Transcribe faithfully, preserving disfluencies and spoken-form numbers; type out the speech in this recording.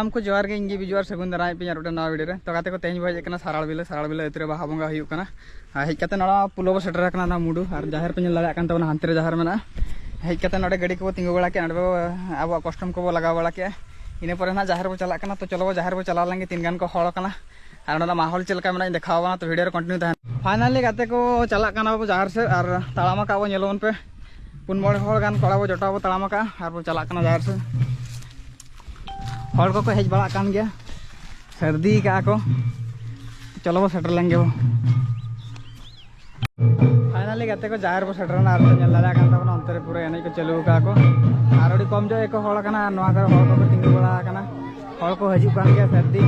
ᱥᱟᱱᱟᱢ ᱠᱚ ᱡᱚᱦᱟᱨ ᱜᱮ, ᱤᱧ ᱜᱮ ᱵᱤᱡᱩ ᱟᱨ ᱥᱟᱹᱜᱩᱱ ᱫᱟᱨᱟᱢ ᱯᱮ ᱟᱨ ᱢᱤᱫᱴᱮᱱ ᱱᱟᱣᱟ ᱵᱷᱤᱰᱤᱭᱳ ᱨᱮ᱾ ᱛᱚ ᱜᱟᱛᱮ ᱠᱚ, ᱛᱮᱦᱮᱧ ᱵᱚ ᱦᱮᱡ ᱟᱠᱟᱱᱟ ᱥᱟᱨᱟᱲ ᱵᱤᱞᱟᱹ᱾ ᱥᱟᱨᱟᱲ ᱵᱤᱞᱟᱹ ᱟᱹᱛᱩ ᱨᱮ ᱵᱟᱦᱟ ᱵᱚᱸᱜᱟ ᱦᱩᱭᱩᱜ ᱠᱟᱱᱟ᱾ ᱟᱨ ᱦᱮᱡ ᱠᱟᱛᱮ ᱱᱚᱰᱮ ᱯᱩᱞᱟᱹ ᱵᱚ ᱥᱮᱴᱮᱨ ᱟᱠᱟᱱᱟ, ᱚᱱᱟ ᱢᱩᱰᱩ᱾ ᱟᱨ ᱡᱟᱦᱮᱨ ᱯᱮ ᱧᱮᱞ ᱫᱟᱲᱮᱭᱟᱜ ᱠᱟᱱ ᱛᱟᱵᱚᱱᱟ, ᱦᱟᱱᱛᱮ ᱨᱮ ᱡᱟᱦᱮᱨ ᱢᱮᱱᱟᱜᱼᱟ᱾ ᱦᱮᱡ ᱠᱟᱛᱮ ᱱᱚᱰᱮ ᱜᱟᱹᱰᱤ ᱠᱚᱵᱚ ᱛᱤᱸᱜᱩ ᱵᱟᱲᱟ ᱠᱮᱜᱼᱟ, ᱱᱚᱰᱮ ᱵᱚ ᱟᱵᱚᱣᱟᱜ ᱠᱚᱥᱴᱚᱢ ᱠᱚᱵᱚ ᱞᱟᱜᱟᱣ ᱵᱟᱲᱟ ᱠᱮᱜᱼᱟ᱾ ᱤᱱᱟᱹ ᱯᱚᱨᱮ ᱱᱟᱦᱟᱜ ᱡᱟᱦᱮᱨ ᱵᱚ ᱪᱟᱞᱟᱜ ᱠᱟᱱᱟ᱾ ᱛᱚ ᱪᱚᱞᱚ ᱵᱚ ᱡᱟᱦᱮᱨ ᱵᱚ ᱪᱟᱞᱟᱣ ᱞᱮᱱ ᱜᱮ, ᱛᱤᱱ ᱜᱟᱱ ᱠᱚ ᱦᱚᱲ ᱠᱟᱱᱟ᱾ ᱟᱨ ᱱᱚᱰᱮ ᱢᱟᱦᱚᱞ ᱪᱮᱫ ᱞᱮᱠᱟ ᱢᱮᱱᱟᱜᱼᱟ, ᱤᱧ ᱫᱮᱠᱷᱟᱣ ᱟᱵᱚᱱᱟ᱾ ᱛᱚ ᱵᱷᱤᱰᱤᱭᱳ ᱨᱮ ᱠᱚᱱᱴᱤᱱᱤᱭᱩ ᱛᱟᱦᱮᱱ᱾ ᱯᱷᱟᱭᱱᱟᱞᱤ ᱜᱟᱛᱮ ᱠᱚ, ᱪᱟᱞᱟᱜ ᱠᱟᱱᱟ ᱵᱚ ᱡᱟᱦᱮᱨ ᱥᱮᱫ᱾ ᱟᱨ ᱛᱟᱲᱟᱢ ᱟᱠᱟᱫ ᱵᱚ, ᱧᱮᱞᱚᱜ ᱯᱮ, ᱯᱩᱱ ᱢᱚᱬᱮ ᱦᱚᱲ ᱜᱟᱱ ᱠᱚᱲᱟ ᱵᱚ ᱡᱚᱴᱟᱣ ᱵᱚ ᱛᱟᱲᱟᱢ ᱟᱠᱟᱫᱼᱟ ᱟᱨ ᱵᱚ ᱪᱟᱞᱟᱜ ᱠᱟᱱᱟ ᱡᱟᱦᱮᱨ ᱥᱮᱫ᱾ ᱦᱚᱲ ᱠᱚᱠᱚ ᱦᱮᱡ ᱵᱟᱲᱟᱜ ᱠᱟᱱ ᱜᱮᱭᱟ, ᱥᱟᱹᱨᱫᱤ ᱠᱟᱜᱼᱟ ᱠᱚ᱾ ᱪᱚᱞᱚ ᱵᱚ ᱥᱮᱴᱮᱨ ᱞᱮᱱ ᱜᱮ ᱵᱚ᱾ ᱯᱷᱟᱭᱱᱟᱞᱤ ᱜᱟᱛᱮ ᱠᱚ, ᱡᱟᱦᱮᱨ ᱵᱚ ᱥᱮᱴᱮᱨ ᱮᱱᱟ᱾ ᱟᱨ ᱯᱮ ᱧᱮᱞ ᱫᱟᱲᱮᱭᱟᱜ ᱠᱟᱱ ᱛᱟᱵᱚᱱᱟ, ᱚᱱᱛᱮ ᱨᱮ ᱯᱩᱨᱟᱹ ᱮᱱᱮᱡ ᱠᱚ ᱪᱟᱹᱞᱩ ᱟᱠᱟᱫᱼᱟ ᱠᱚ᱾ ᱟᱨ ᱟᱹᱰᱤ ᱠᱚᱢ ᱡᱚᱜ ᱜᱮᱠᱚ ᱦᱚᱲ ᱠᱟᱱᱟ, ᱟᱨ ᱱᱚᱣᱟ ᱠᱚᱨᱮ ᱦᱚᱲ ᱠᱚᱠᱚ ᱛᱤᱸᱜᱩ ᱵᱟᱲᱟ ᱟᱠᱟᱱᱟ᱾ ᱦᱚᱲ ᱠᱚ ᱦᱤᱡᱩᱜ ᱠᱟᱱ ᱜᱮᱭᱟ ᱥᱟᱹᱨᱫᱤ᱾